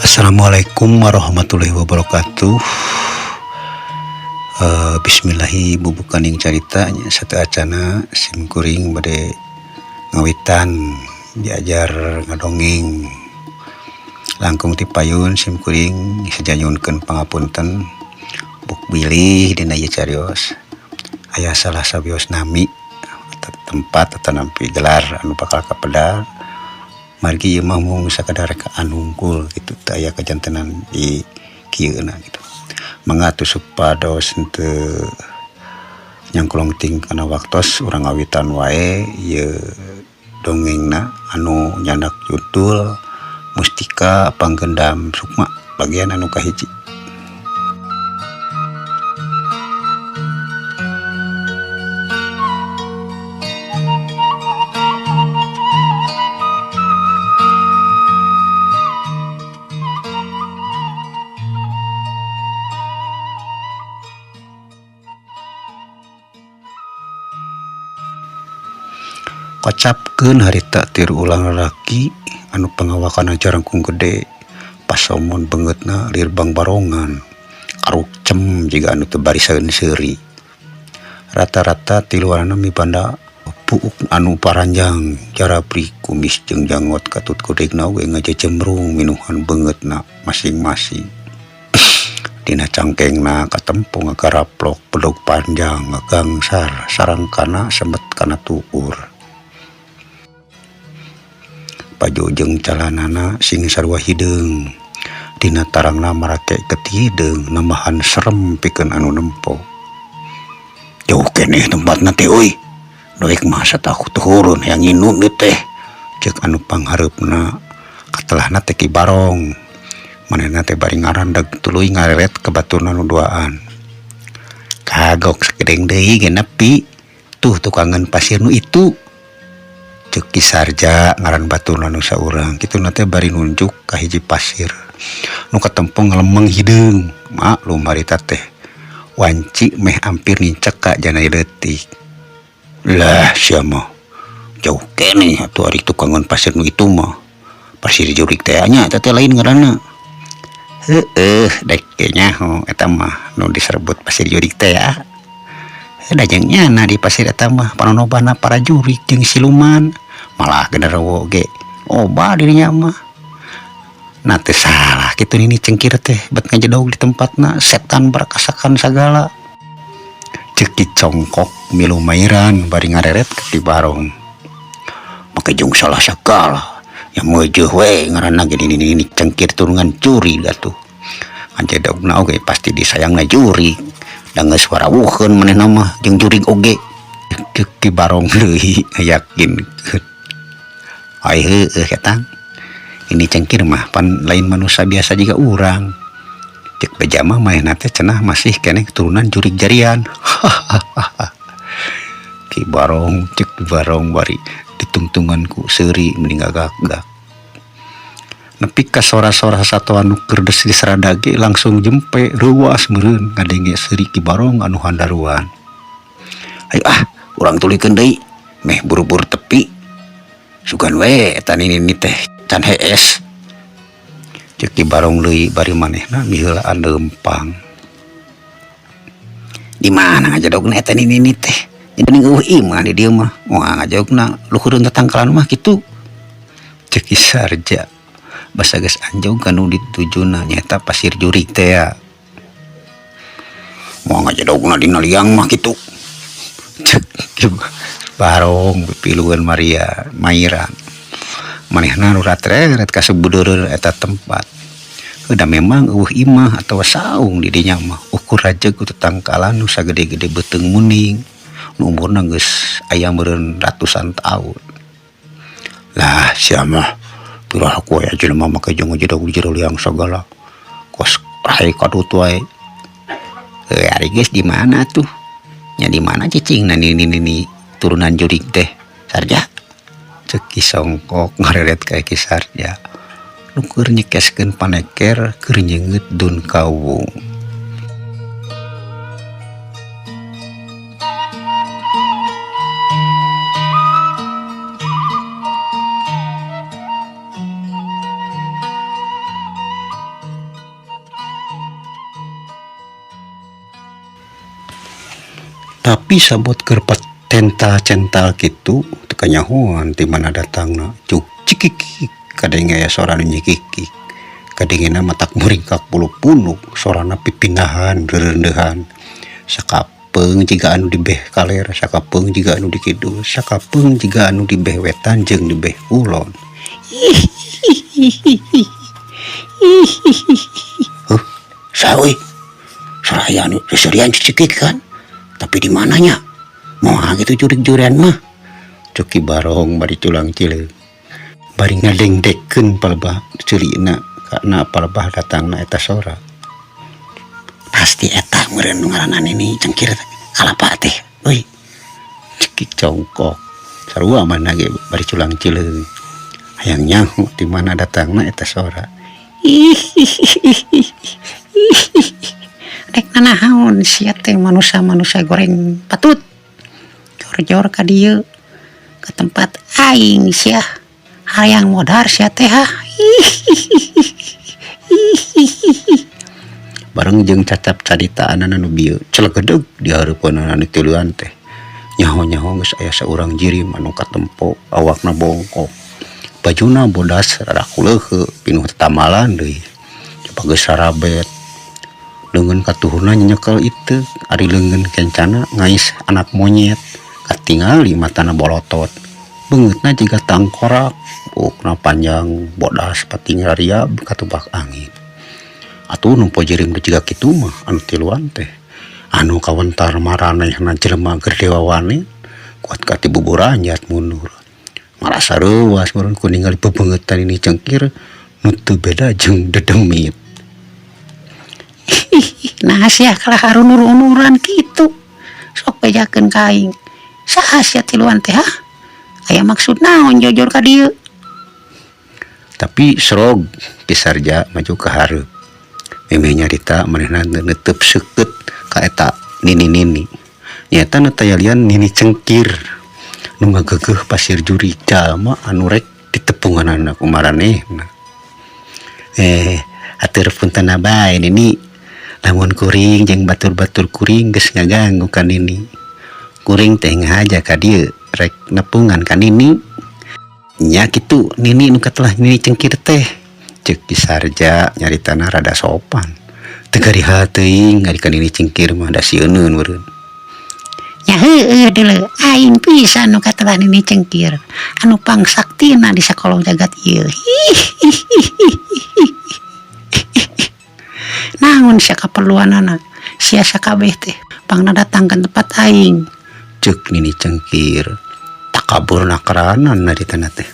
Assalamualaikum warahmatullahi wabarakatuh. Bismillahi bubukaning carita nya sateuacana sim kuring bade ngawitan diajar ngadongeng langkung ti payun sim kuring sajanyunkeun pangapunten buk bilih dina ieu carios aya salah sawios nami tempat atanampi gelar anu bakal kapedal margi ieu mah mung sakadar rekaan hungkul kitu teu aya kajantenan di kieuna kitu. Mangga atuh supados henteu nyangklong ting kana waktos urang ngawitan wae ieu dongengna anu nyandak judul Mustika Panggendam Sukma bagian anu kahiji. Kocapkeun harita tiru ulang lalaki anu pangawakan jarangkung gede pasomon beungeutna lirbang barongan karukcem jiga anu teu bariseun seuri. Rata-rata tiluanana mibanda puuk anu paranjang jarabri kumis jeung janggot katut kudegna oge ngajejemrung minuhan beungeutna masing-masing. Dina cangkengna katempo ngagaraplok bedog panjang ngagangsar sarangkana semet kana tuur. Baju jeung calanana sing sarua hideung dina tarangna marake getih hideung nambahan serem pikeun anu nempo. Jauh keneh tempatna teh euy, doek mah satakut turun hayang nginum ieu teh, ceuk anu panghareupna katelahna teh Ki Barong. Manehna teh bari ngarandeg tuluy ngareret ka baturna nu duaan. Kagok sakedeng deui ge nepi tuh tukangan pasir nu itu. Ceuk Ki Sarja ngaran baturna nu saurang kituna teh bari nunjuk ka hiji pasir nu katempo ngalemeng hideung. Maklum harita teh wanci meh ampir nincek ka janai leutik. Lah sia mah jauh keneh atuh ari tukangan pasir nu itu mah, pasir jurik teh nya eta teh lain ngaranna. Heueuh dek ge nyaho eta mah nu diserbut pasir jurik teh ya. Da jeung nyana di pasir eta mah panonobana para jurik jeung siluman malah genderuwo ge loba dirinya mah. Nah teu salah kitu nini cengkir teh bet ngajedog di tempatna setan berkasakan sagala. Ceuk Ki Congkok milu mairan bari ngareret ka Ki Barong. Make jeung salah sagala nya meujeuh we ngaranna ge nini cengkir turunan curi atuh. Ngajedogna oge pasti disayangna jurik. Da geus warawuheun manehna mah jeung jurig oge. Ceuk Ki Barong deui ngayakinkeun. Ai heueuh eta ini cengkir mah pan lain manusia biasa jiga urang. Ceuk beja mah manehna teh cenah masih keneh keturunan jurig jarian. Ki Barong ceuk Ki Barong bari ditungtungan ku seuri mending gagak-gag. Nepi ka sora-sora sasatoan nu keur des diserada ge langsung jempe reuas meureun ngadenge seuri Ki Barong anu handaruan. Ayo ah urang tuluykeun deui meh buru-buru tepi. Sugan we eta nini teh can hees. Ceuk Ki Barong deui bari manehna miheulaan leumpang. Di mana ngajedogna eta nini teh? Geuning eueuh imah di dieu mah. Moal ngajogna luhureun tatangkalan mah kitu. Ceuk Ki Sarja basa geus anjog ka nu ditujuna nyaeta pasir jurik teh ya. Moal ngajedogna dina liang mah kitu. Ceuk Ki Barong pipilueun Maria Mairan. Manehna nu ratreret ka sabudeureun eta tempat. Da memang eueuh imah atawa saung di dinya mah ukur rajeg ku tetangkalan nu sagede-gede beuteung muning. Nu umurna geus aya meureun ratusan taun. Lah sia mah piraha ku aya jelema make jeung ngajedog di jero liang sagala. Kos rae kadut wae. Heuh ari geus di mana tuh? Nya di mana cicingna nini turunan jurig teh? Sarja. Ceuk Ki Songkok ngareret ka Ki Sarja. Nu keur nyekeskeun paneker keur nyeungeut dun kawung. Tapi sabot keur patental-cental kitu teu kanyahoan ti mana datangna cuk cikikik kadenge aya sora nu nyikikik. Kadengena matak muringkak bulu punuk sorana pipindahan rerendehan. Sakapeung jiga anu di beh kaler, sakapeung jiga anu di kidul, sakapeung jiga anu di beh wetan jeung di beh kulon. Huh, saha euy? Sora aya anu seuseurian cicikik kan? Tapi di mananya? Moal kitu jurig-jurian mah. Cuk Ki Barong bari culang cileung. Bari ngadengdekkeun palebah ceulina kana palebah datangna eta sora. Pasti eta meureun nu ngaranna Nini Cengkir kalapa teh euy. Cek Ki Congkok. Sarua manehna ge bari culang cileung. Hayang nyaho di mana datangna eta sora. Rek nanaon sia teh manusa-manusa goreng patut. Jor-jor ka dieu ka tempat aing sia. Hayang modar sia teh hah. Bareng jeung cacap caritaanana nu bieu celegedeg di hareupeunana nu tiluan teh. Nyaho-nyaho geus aya saurang jirim anu katempo awakna bongkok. Bajuna bodas rada kuleuheu pinuh tatamalan deui. Coba geus sarabet. Leungeun katuhurna nyenyekel iteuk, ari leungeun kencana ngais anak monyet. Katingali matana bolotot. Beungeutna jiga tangkorak, buukna panjang bodas pating raria katubak angin. Atuh nempo jirim teh jiga kitu mah anu tiluan teh. Anu kawentar maranehna jelema keur dewa wani kuat ka ti buburanjat mundur. Marasa reuwas meureun ku ningali bebeungeutan Nini Cengkir nu teu beda jeung dedemit. Nah sia kalah harunur-unuran kitu. Sok bejakeun ka aing. Saha sia tiluan teh hah? Aya maksud naon jojor ka dieu? Tapi serog Ki Sarja maju ka hareup. Memeh nyarita manehna neuteub seukeut ka eta nini-nini. Nyaeta nu tayalian Nini Cengkir nu ngageugeuh pasir jurig jalma anu rek ditepunganana ku maranehna. Atur punten bae nini. Lamun kuring jeung batur-batur kuring geus ngaganggu ka nini. Kuring teh ngahaja ka dieu rek nepungan ka nini. Nya kitu nini nu katelah Nini Cengkir teh. Ceuk Ki Sarja nyaritana rada sopan. Teu garihal teuing ari ka Nini Cengkir mah da sieuneun meureun. Nya heueuh deuleu aing pisan nu katelah Nini Cengkir anu pangsaktina di sakolong jagat ieu. Naon sia kaperluanana sia sakabeh teh pangna datang ka tempat aing. Ceuk Nini Cengkir takaburna keranan naritana teh.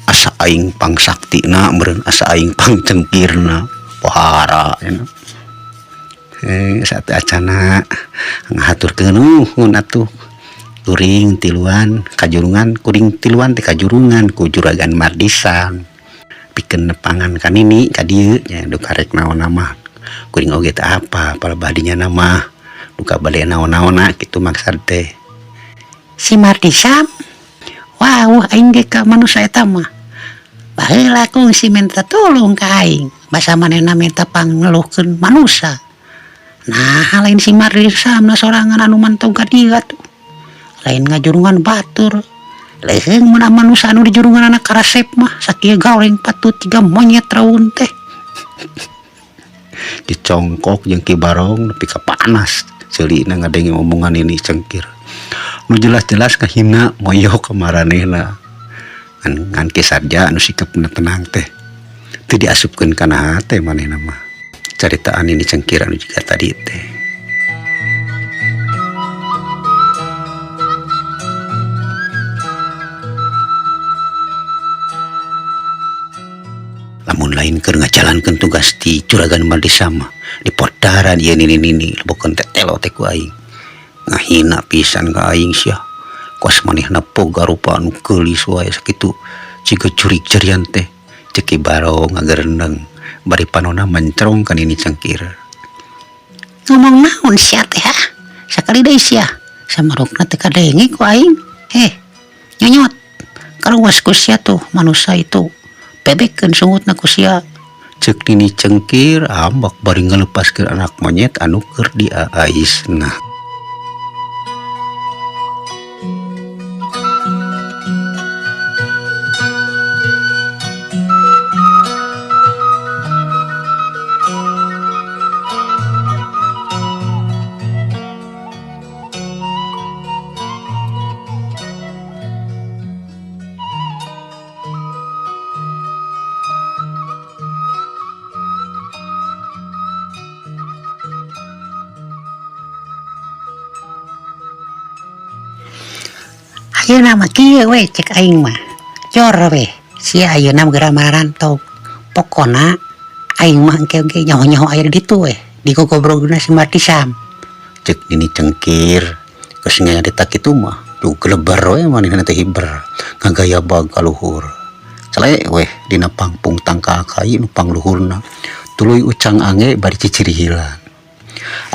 Asa aing pangsaktina meureun asa aing pangcengkirna pohara cenah. Satu acana ngahaturkeun nuhun atuh. Kuring tiluan kajurungan, kuring tiluan teh kajurungan ku juragan Mardisan. Pikeun nepangan ka nini ka dieu nya duka rek naon mah. Kuring oge teh apa palebah dinya mah duka bade naon-naonna kitu maksad teh. Si Mardisam wah aing ge ka manusa eta mah. Baheula kungsi minta tulung ka aing, basa manehna minta pangngeluhkeun manusa. Nah, lain si Mardisam na sorangan anu mantong ka dieu atuh. Lain ngajurungan batur. Leuheung mun manusa anu dijurungan anak karasep mah sakieu goreng patut jiga monyet raun teh. Dicongkok jeung Ki Barong nepi ka panas ceulina ngadenge omongan Nini Cengkir. Nu jelas-jelas kahina moyok ka maranehna. Ngan Ki Sarja anu sikepna tenang teh teu diasupkeun kana hate manehna mah. Caritaan Nini Cengkir anu jiga tadi teh. Lamun lain keur ngajalankeun tugas ti juragan Mardisam mah dipodaran ieu nini-nini lebokeun tetelo teh ku aing. Ngahina pisan ka aing sia. Kos manehna boga rupa anu geulis wae sakitu jiga jurig jarian teh. Ceuk Ki Barong ngagerendeng bari panona mencerong ka Nini Cengkir. Ngomong naon sia teh hah? Sakali deui sia samarukna teh kadenge ku aing. Nyonyot. Kaluas ku sia tuh manusa itu. Bebekeun sungutna ku sia. Ceuk Nini Cengkir ambek bari ngalepaskeun anak monyet anu keur diaaisna. Ayeuna mah kieu we cek aing mah. Cor we sia ayeuna geura mararantau. Pokona aing mah engke oge nyaho-nyaho aya di ditu we di gogobrogna si Mardisam. Cek Nini Cengkir geus nyarita kitu mah duh geleber we manehna teh hiber ngagayabag ka luhur. Cele weh dina pangpung tangkal kai nu pangluhurna tuluy ucang ange bari cicirihilan.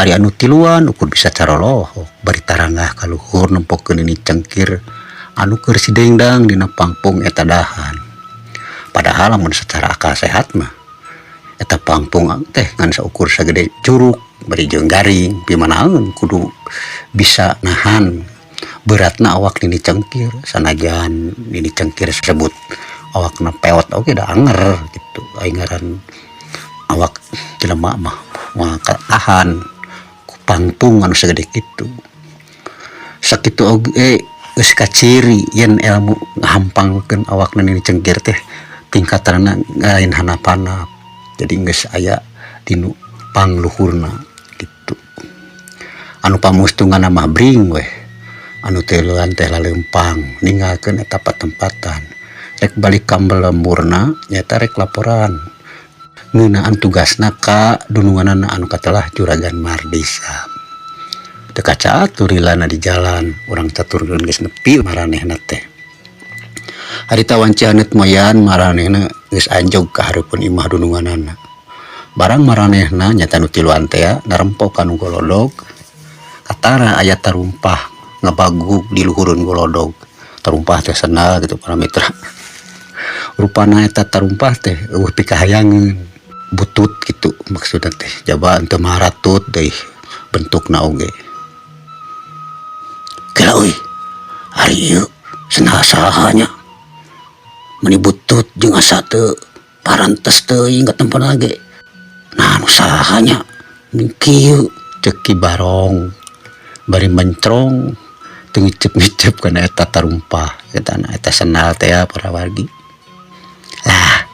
Ari anu tiluan ukur bisa carolohok bari tarangah ka luhur nempokeun Nini Cengkir anu keur sidengdang dina pangpung eta dahan. Padahal lamun secara akal sehat mah eta pangpung teh ngan saukur sagede curug bari jeung garing pimanaeun kudu bisa nahan beratna awak Nini Cengkir sanajan Nini Cengkir sebut awakna peot oge da anger gitu aing ngaran awak jelema mah moal katahan ku pangpung anu sagede kitu. Sakitu oge geus kaciri yen ilmu ngahampangkeun awakna Nini Cengkir teh tingkatanna lain hanap-hanap. Jadi geus aya dinu pangluhurna gitu. Anu pamustunganna mah bring weh. Anu tiluan teh laleumpang ninggalkeun eta patempatan. Rek balik ka lemburna nyaeta rek laporan ngeunaan tugasna ka dununganana anu katelah Juragan Mardisam. Teu kacatur lilana di jalan urang caturkeun geus nepi maranehna teh. Harita wanci haneut moyan maranehna geus anjog ka hareupeun imah dununganana. Barang maranehna nyata nu tiluan teh narempo ka nu golodog katara aya tarumpah ngabagug di luhureun golodog. Tarumpah teh sendal gitu para mitra. Rupana eta tarumpah teh eueuh pikahayangeun butut gitu maksudna teh jaba teu maratut deui bentukna oge. Kela euy ari ieu sendal saha nya meni butut jeung asa teu parantes teuing ka tempatna ge. Nah nu saha nya kieu ceuk Ki Barong bari mencrong teu ngiceup-ngiceup kana eta tarumpah eta na eta sendal teh para wargi. Lah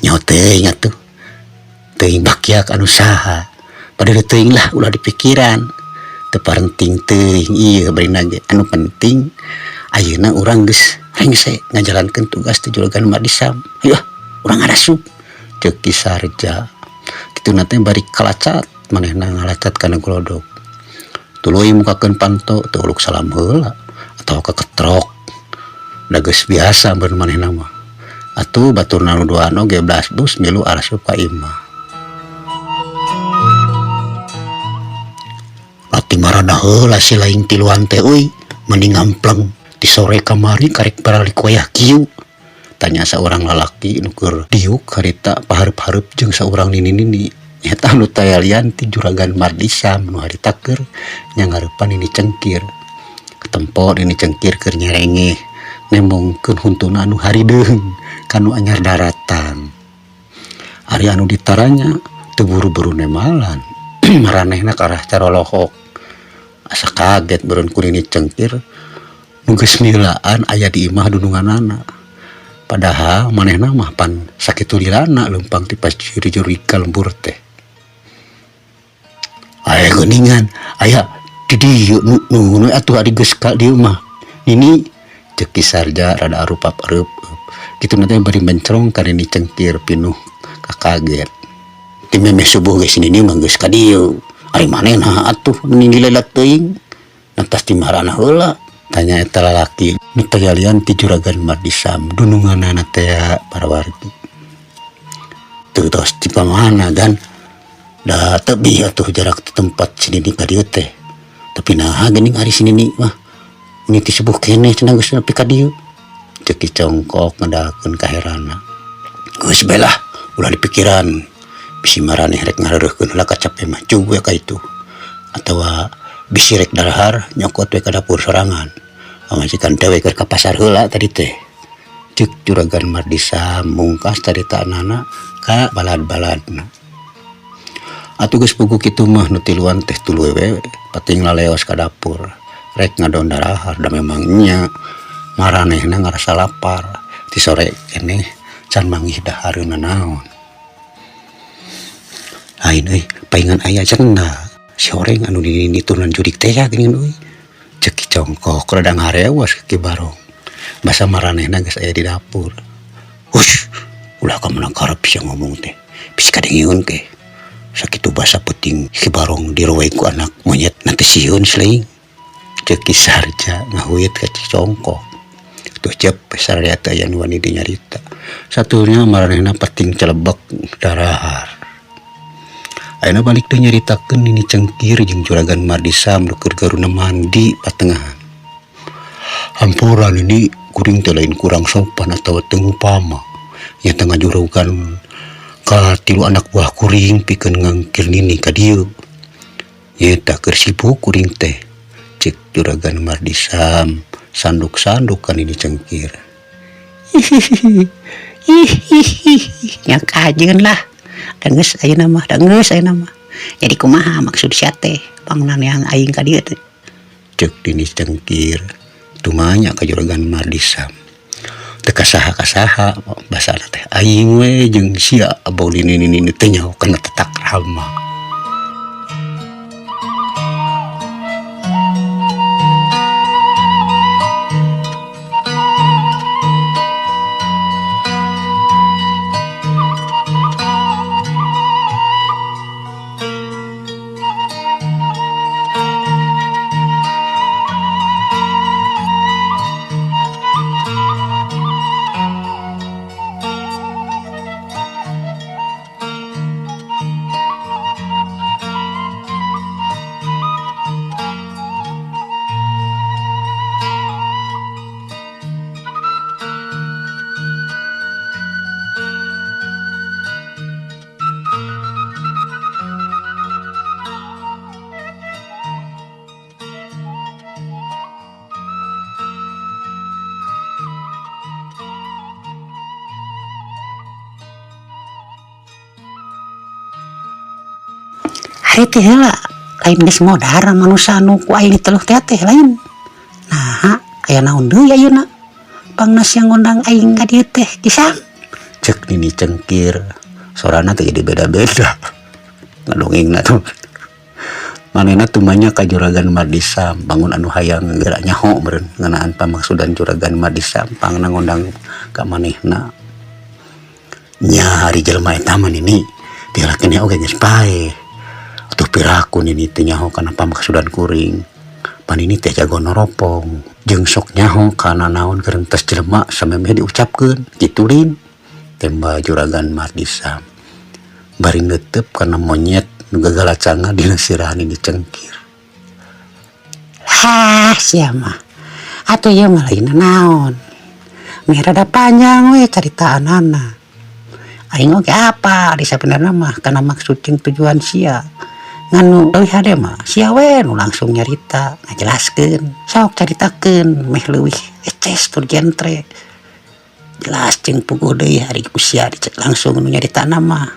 nyaho teuing atuh teuing bakyak anu saha padahal teuing lah ulah dipikiran teu parenting teuing ieu barina ge anu penting ayeuna urang geus rengse ngajalankeun tugas ti Juragan Mardisam. Hayu ah urang ngarasup ceuk Ki Sarja. Kituna teh bari kalacat manehna ngalacat kana golodog. Tuluy mukakeun panto teu uluk salam heula atawa keketrok da geus biasa beureun manehna mah. Atuh baturna nu duaan oge blasbus milu arasup ka imah. Ati marana heula si laing tiluan teh euy mending ngampleng ti sore kamari karek baralik wayah kieu. Tanya saurang lalaki nu keur diuk harita pahareup-hareup jeung saurang nini-nini. Eta nu tayalian ti Juragan Mardisam nu harita keur nyangareupan Nini Cengkir. Katempo Nini Cengkir keur nyerengeh nembongkeun huntuna anu harideung kanu anyar daratan. Ari anu ditaranya teu buru-buru nemalan maranehna ka arah carolohok. Asa kaget beureun ku Nini Cengkir nu geus milaan aya di imah dununganana. Padahal manehna mah pan sakitu lilana leumpang ti pacuri-juri ka lembur teh. Aya geuningan aya di dieu nu atuh ari geus ka dieu mah. Nini ceuk Ki Sarja rada arupap-areup. Kituna teh bari mencrong ka Nini Cengkir pinuh kakaget. Ti memeh subuh ge si Nini mah geus ka dieu. Ari manehna atuh meni lila teuing. Nantas ti marana heula tanya eta lalaki nu tayalian ti Juragan Mardisam dununganana teh para wargi. Teu tos ti pamana gan da tebih atuh jarak ti tempat si Nini ka dieu teh. Tapi naha geuning ari si Nini mah meni ti subuh keneh cenah geus nepi ka dieu. Ceuk Ki Congkok ngedalkeun kaherana. Geus bae lah ulah dipikiran bisi maraneh rek ngareureurkeun heula kacape mah cug we ka itu. Atawa bisi rek darahar nyokot we ka dapur sorangan. Pamajikan teh we keur ka pasar heula tadi teh. Ceuk Juragan Mardisam mungkas caritaanana ka balad-baladna. Atuh geus puguh kitu mah nu tiluan teh tuluy we pating laleos ka dapur rek ngadon darahar da memang nya maranehna ngarasa lapar ti sore keneh can manggih dahareun nanaon. Lain euy paingan aya cenah si horeng anu nini turunan jurik teh geuningan euy. Ceuk Ki Congkok rada ngarewas ka Ki Barong. Basa maranehna geus aya di dapur. Hush, ulah ka mana karep sia ngomong teh. Bisi kadengeun ke. Sakitu basa peuting Ki Barong dirowe ku anak monyet nanti sieun selaing. Ceuk Ki Sarja ngahuyet ka Ki Congkok. Tuh cep sararea teh aya nu wani dinyarita. Satunya maranehna peting celebek darahar. Ayeuna balik deui nyaritakeun Nini Cengkir jeung Juragan Mardisam nu keur garuna mandi patengahan. Hampura Nini, kuring teh lain kurang sopan atawa teu ngupama. Nyata ngajurugan ka tilu anak buah kuring pikeun ngangkir Nini ka dieu. Nyata keur sibuk kuring teh. Cek Juragan Mardisam sanduk-sanduk ka Nini Cengkir. Hihihi, nya kajeun lah. Da geus ayeuna mah, da geus ayeuna mah. Jadi kumaha maksud sia teh pangna neang aing ka dieu teh? Cek Nini Cengkir tumanya ka Juragan Mardisam. Teu kasaha-kasaha basana teh aing we jeung sia abau nini nini teh nyaho kana tetak rama. Hari teh heula lain geus modar manusa anu ku aing diteluh teh teh lain. Naha aya naon deui ayeuna? Pangna sia ngondang aing ka dieu teh kisah. Cek Nini Cengkir sorana teh jadi beda-beda. Ngadongengna tuh. Manehna tumanya ka Juragan Mardisam bangun anu hayang geura nyaho meureun ngeunaan pamaksudan Juragan Mardisam pangna ngondang ka manehna. Nya ari jelema eta mah Nini dilakeun oge geus paeh. Atuh piraku Nini teh nyaho kana pamaksudan kuring. Pan Nini teh jago noropong jeung sok nyaho kana naon gerentes jelema samemeh diucapkeun kitu lin. Tembak Juragan Mardisam bari neuteup kana monyet nu gagalacanga dina sirah Nini Cengkir. Hah sia mah. Atuh ieu mah lain naon. Meh rada panjang we caritaanana. Aing oge apa di sabenerna mah kana maksud jeung tujuan sia. Ngan nu leuwih hade mah sia we nu langsung nyarita ngajelaskeun. Sok caritakeun meh leuwih eces tur jentre. Jelas jeung puguh deui ari ku sia dicek langsung nu nyaritana mah.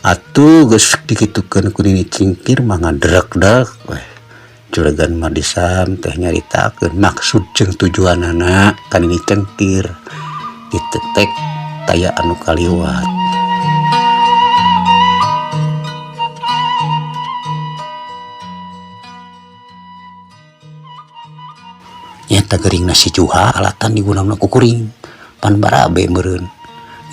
Atuh geus dikitukeun ku Nini Cengkir mah ngadrek-drek weh. Juragan Mardisam teh nyaritakeun maksud jeung tujuanana ka Nini Cengkir. Ditetek taya anu kaliwat. Nyata geuringna si Juha alatan digunamna ku kuring. Pan barabe meureun.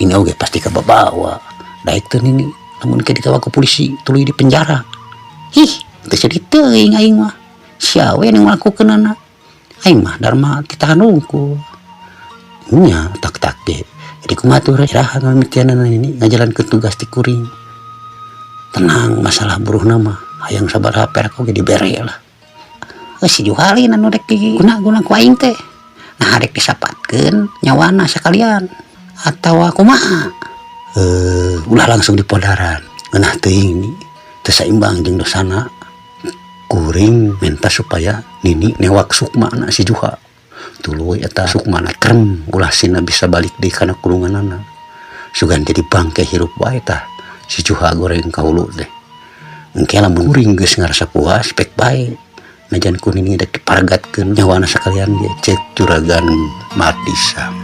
Ini oge pasti kababawa. Daek teu Nini lamun ke dikawa ku polisi tuluy di penjara. Ih, teu sedih teuing aing mah. Sia we nu ngalakukeunana. Aing mah darma ditahan hungkul. Nya tak-tak ge. Jadi kumaha tuh iraha ngamitianana Nini ngajalankeun tugas ti kuring. Tenang masalah buruhna mah hayang sabaraha perak oge dibere lah. Si Juha lain anu rek diguna-guna ku aing teh. Nah rek disapatkeun nyawana sakalian atawa kumaha? Ulah langsung dipodaran. Ngeunah teuing ni teu saimbang jeung dosana. Kuring minta supaya Nini newak sukmana si Juha. Tuluy eta sukmana krem ulah sina bisa balik deui kana kurunganana. Sugan jadi bangke hirup wae tah si Juha goreng ka hulu teh. Engke lamun kuring geus ngarasa puas pek bae. Najan ku Nini dek dipargatkeun nyawana sakalian ge cek Juragan Mardisam.